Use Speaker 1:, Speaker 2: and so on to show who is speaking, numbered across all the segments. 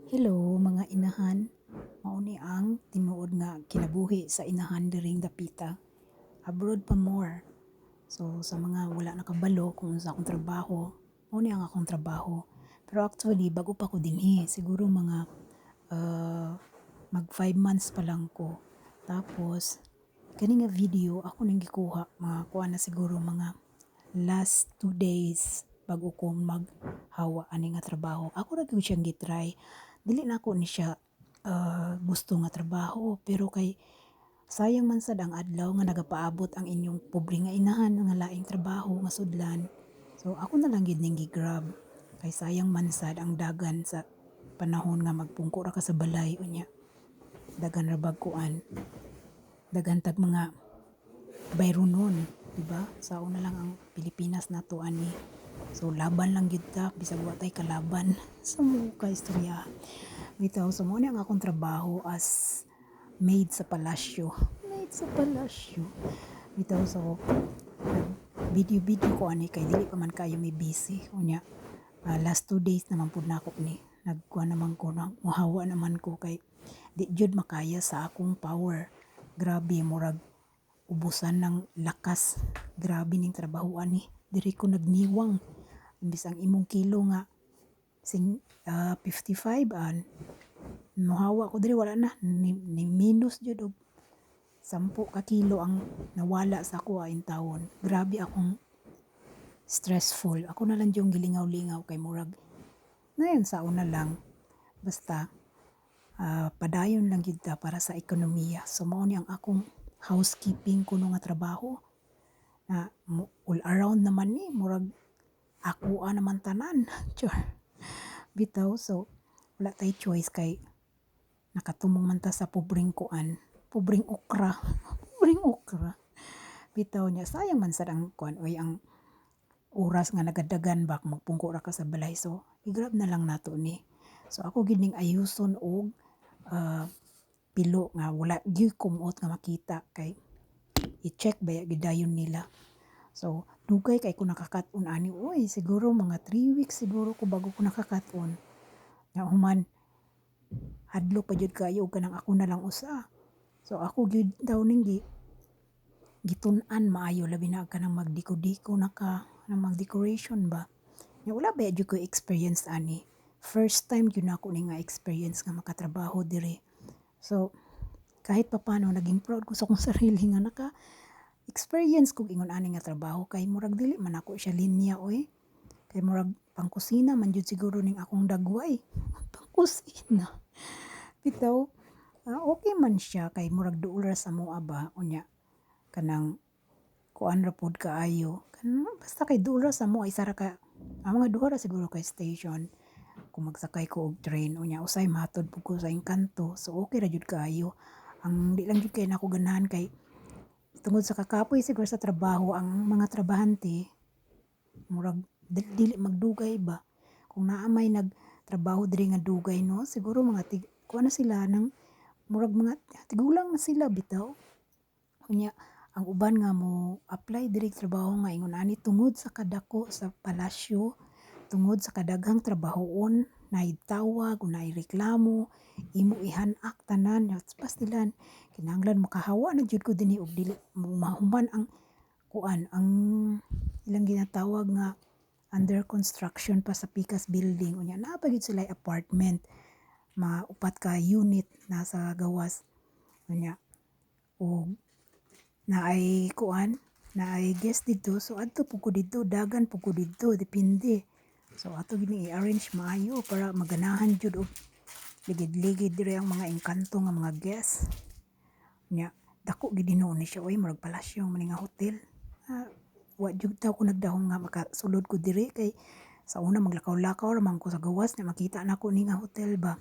Speaker 1: Hello, mga inahan, mao ni ang tinuod nga kinabuhi sa inahan diring dapita. Abroad pa more. So sa mga wala nakabalo kung unsa akong trabaho, mao ni ang akong trabaho. Pero actually bag-o pa ko dinhi, siguro mga mag 5 months pa lang ko. Tapos kani nga video ako ning gikuha mga kuan na siguro, mga last 2 days bago ko maghawa ani nga trabaho. Ako ra gyud siyang gi-try. Dili nako ni siya gusto nga trabaho, pero kay sayang man sad ang adlaw nga nagapaabot ang inyong pobre nga inahan nga laing trabaho nga sudlan. So ako na lang gyud ning gi-grab kay sayang man sad ang dagan sa panahon nga magpungko ra ka sa balay, unya daghan ra bag kuan, daghan tag mga bayronon, di ba? Sao na lang ang Pilipinas nato ani. So laban lang gyud ta bisag wa tay kalaban sa mo ka istorya. Bitaw, so mao ni ang akong trabaho as maid sa palasyo. Maid sa palasyo. Bitaw, so video video ko ani kay dili pa man kayo may busy. Unya last 2 days naman pud nako ni. Nagkuan naman ko, muhawa naman ko kay di jud makaya sa akong power. Grabe, murag ubusan ng lakas. Grabe ning trabaho ani. Diri ko nagniwang. Imbis ang imong kilo nga sing 55 an muhawa ko diri, wala na ni minus jud og 10 ka kilo ang nawala sa ako intawon. Grabe akong stressful. Ako na lang yung gilingaw-lingaw kay murag nayon sa una lang. Basta padayon lang gyud ta para sa ekonomiya. So mao ni ang akong housekeeping kuno nga trabaho na all around naman ni, murag akoa naman tanan. Char. Bitaw, so wala tay choice kay nakatumong man ta sa pobreng kuan, pobreng okra, pobreng okra. Bitaw niya, sayang man sad ang kuan oy, ang oras nga nagadagan ba kung magpungko ra ka sa balay. So i-grab na lang nato ni. So ako gyud ning ayuson og pilo nga wala gyud kumot nga makita kay i-check baya gyud dayon nila. So dugay kay ko nakakat-on ani oy, siguro mga 3 weeks siguro ko bago ko nakakat-on. Nga human hadlok pa jud kaayo og kanang ako na lang usa. So ako gyud daw ning gitun-an maayo, labi na kanang magdiko-diko na ka, kanang mag-decoration ba. Nya wala ba jud ko experience ani. First time gyud nako ni nga experience nga makatrabaho diri. So kahit papaano naging proud ko sa akong sarili nga naka experience kog ingon ani nga trabaho kay murag dili man nako siya linya oy. Kay murag pangkusina man jud siguro ning akong dagway. Pangkusina. Bitaw, okay man siya kay murag duol ra sa amoa ba, unya kanang kuan ra pod kaayo. Kanang basta kay duol ra sa amoa, isa ra ka ang mga duha ra siguro ka station kung magsakay ko og train, unya usahay mahatod pud ko sa Encanto. So okay ra jud kaayo. Ang di lang jud kay nako ganahan kay tungod sa kakapoy siguro sa trabaho, ang mga trabahante murag dili magdugay ba. Kung naa may nagtrabaho diri nga dugay no, siguro mga tig kuan na sila nang murag mga tigulang na sila bitaw. Unya ang uban nga mo apply diri trabaho nga ingon ani tungod sa kadako sa palasyo, tungod sa kadaghang trabahoon, naay tawag o naay reklamo, imo ihanak tanan, pastilan kinahanglan makahawa na jud ko dinhi og dili mahuman ang kuan, ang ilang ginatawag nga under construction pa sa Picas building. Unya naa pa gyud sila apartment, mga upat ka unit nasa gawas. Unya og naay kuan, naay guest didto, so adto pud ko didto, dagan pud ko didto, depende. So ato gyud ning i-arrange maayo para maganahan jud og ligid-ligid diri ang mga engkanto nga mga guest. Nya dako gyud hinuon ni siya oy, murag palasyo man ni nga hotel. Wa jud taw ko nagdahom nga makasulod ko diri kay sa una maglakaw-lakaw ra man ko sa gawas na makita nako ni nga hotel ba.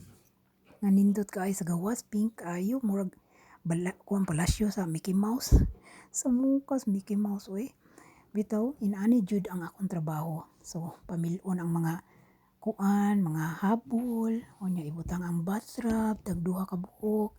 Speaker 1: Nga nindot kaayo sa gawas, pink kaayo, murag bala kuan, palasyo sa Mickey Mouse. Sa mukas Mickey Mouse oy. Bitaw inani jud ang akong trabaho. So pamil-on ang mga kuan, mga habol, unya ibutang ang bathrobe, tag duha ka buok.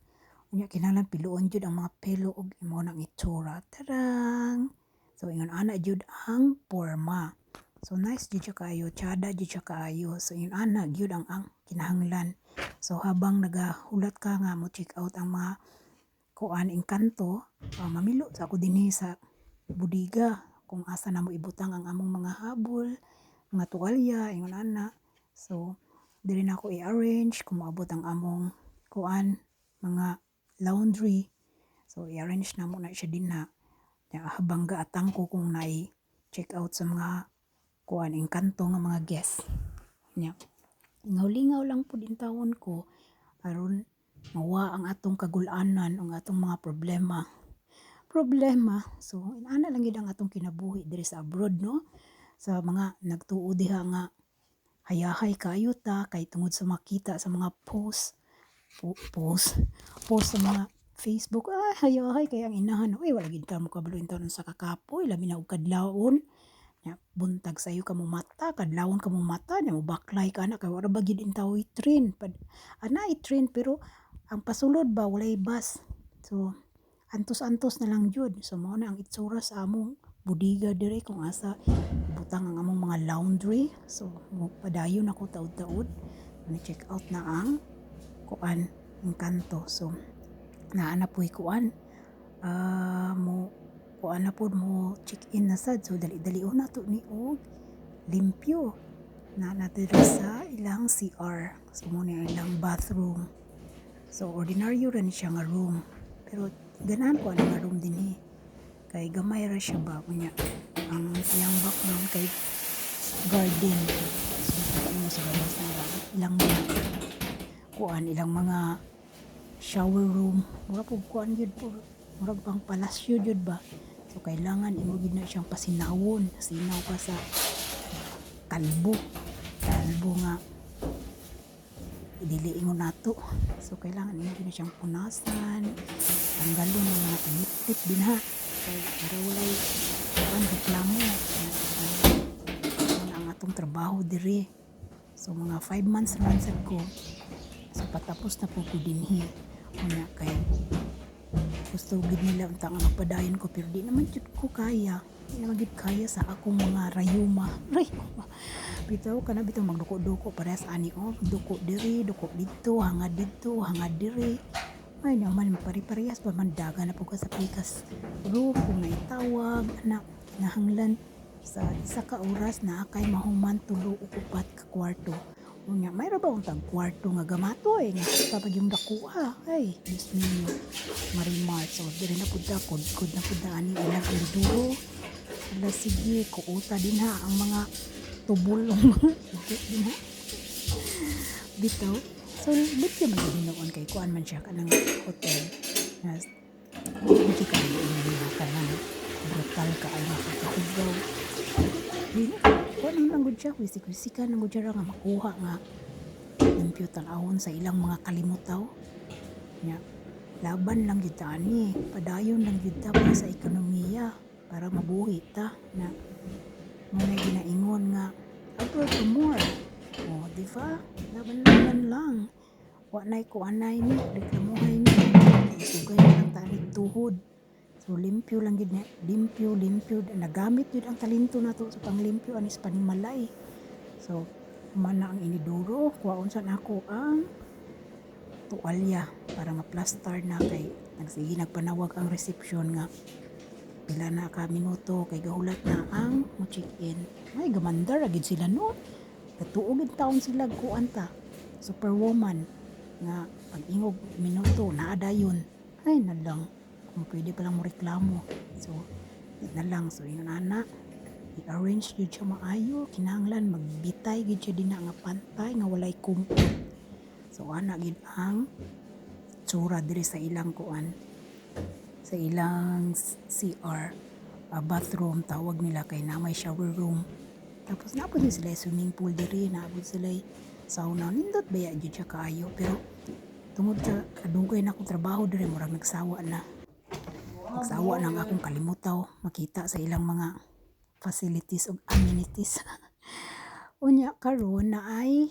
Speaker 1: Unya kinahanglan piluon jud ang mga pillow ug mao nang itsura. Tarang! So ingon ana jud ang porma. So nice jud siya kaayo, tsada jud siya kaayo. So yun ana gyud ang kinahanglan. So habang nagahulat ka nga mo check out ang mga kuan engkanto, mamilo sa ako dinhi sa bodega kung asa namo ibutang ang among mga habol, mga tuwalya, ingon ana. So diri nako i-arrange kung moabot ang among kuan mga laundry. So i-arrange namo na siya dinha. Nya habang gaatang ko kung naay check out sa mga kuan engkanto nga mga guest. Nya lingaw-lingaw lang pud intawon ko aron mawa ang atong kagul-anan, ang atong mga problema. Problema. So ana lang gyud ang atong kinabuhi diri sa abroad, no? Sa mga nagtuo diha nga hayahay kaayo ta kay tungod sa makita sa mga post post post sa mga Facebook, ay hayahay kay ang inahan, oy, wala gid ta mokabalo intawon sa kakapoy, labi na og kadlawon. Nya buntag sayo ka momata, kadlawon ka momata, nya mobaklay ka ana kay wala ba gyud intawoy train. Anaay train pero ang pasulod ba walay bus. So antos-antos na lang jud. So mao na ang itsura sa among bodega diri kung asa ibutang ang among mga laundry. So padayon ako taud-taud. Ni-check out na ang kuan engkanto. So naa na po'y kuan, mo kuan na pod, mo check in na sad. So dali-dalion nato ni og limpyo. Naa na diri sa ilang CR. So mao ni ang ilang bathroom. So ordinaryo ra ni siya nga room. Pero ganahan ko ani nga room dinhi. Kay gamay ra siya ba, unya ang iyang background kay garden. So makita nimo sa gawas na ilang mga kuan, ilang mga shower room. Mura pud kuan gyud po, murag pang palasyo gyud ba. So kailangan imo gyud na siyang pasinawon. Sinaw ka sa kalbo. Kalbo nga dili ingon nato. So kailangan imo gyud na siyang punasan, tanggalon ang mga taliptip dinha kay para walay kuan reklamo. Mao na ang atong trabaho diri. So mga 5 months naman sad ko. So patapos na po ko dinhi. Unya kay gusto gid nila unta nga magpadayon ko pero di naman jud ko kaya. Di naman jud kaya sa akong mga rayuma. Rayuma. Bitaw kana bitaw magduko-duko parehas ani oh. Duko diri, duko didto, hangad didto, hangad diri. Ay naman pare-parehas pa man, dagan na pud ka sa pikas room kung naitawag ana, kinahanglan sa isa ka oras naa kay mahuman tulo o upat ka kwarto. Unya may ra ba untang kwarto nga gamatoy nga kapag yung dakuha, ay Diyos mio, Marimar. So diri na pud ta, kudkod na pud na ani ilang iniduro. Ala sige, kuuta dinha ang mga tubol mga dinha. Bitaw. So limpyo man gyud hinuon kay kuan man siya, kanang hotel na medyo kaayo nga kanang brutal kaayo nga pagkahugaw. Dili kuan lang gud siya, wisik-wisikan lang gud siya ra nga makuha nga limpyo tan-awon sa ilang mga kalimutaw. Nya laban lang gyud ta ani, padayon lang gyud ta para sa ekonomiya, para mabuhi ta na mao nay ginaingon nga abroad for more. Oh, di ba? Laban-laban lang. Wa nay kuanay ni, reklamuhay ni. Sugay na lang ta anig tuhod. So limpyo lang gyud na, limpyo, limpyo. Nagamit gyud ang talento nato sa panglimpyo anis panimalay. So human na ang inidoro, kuhaon sa nako ang tuwalya para nga plaster na kay nagsige nagpanawag ang reception nga pila na ka minuto kay gahulat na ang mo check-in. Ay gamandar ra gid sila, no. Katuo gid taon sila kuan ta. Superwoman nga pag ingog minuto naa dayon. Ay na lang kung pwede pa lang mo reklamo. So di na lang, so ingon ana, i-arrange gyud siya maayo, kinahanglan magbitay gyud siya dinha nga pantay nga walay kumpot. So ana gyud ang tsura diri sa ilang kuan, sa ilang CR, bathroom tawag nila kay na may shower room. Tapos naa pod sila swimming pool diri, naa pod sila sauna. Nindot baya gyud siya kaayo pero tungod sa kadugay na akong trabaho diri, murag nagsawa na. Nagsawa na ang akong kalimutaw makita sa ilang mga facilities ug amenities. Unya karon naay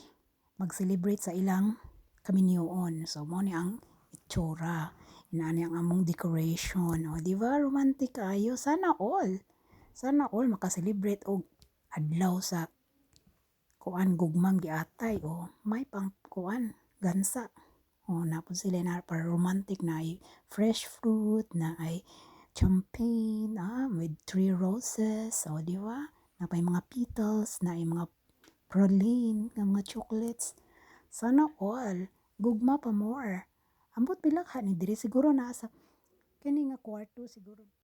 Speaker 1: mag-celebrate sa ilang kaminyoon. So mao ni ang itsura. Inaani ang among decoration. O, di ba romantic kaayo? Sana all. Sana all maka-celebrate og Adlaw sa kuan, gugmang giatay, oh, may pang kuan gansa. Oh, naa pud sila na para romantic na ay fresh fruit, na ay champagne, with three roses, oh, di ba? Naa pay mga petals, naay mga praline nga mga chocolates. Sana all. Gugma pa more. Ambot pila ka ni diri siguro naa sa kini nga kwarto siguro.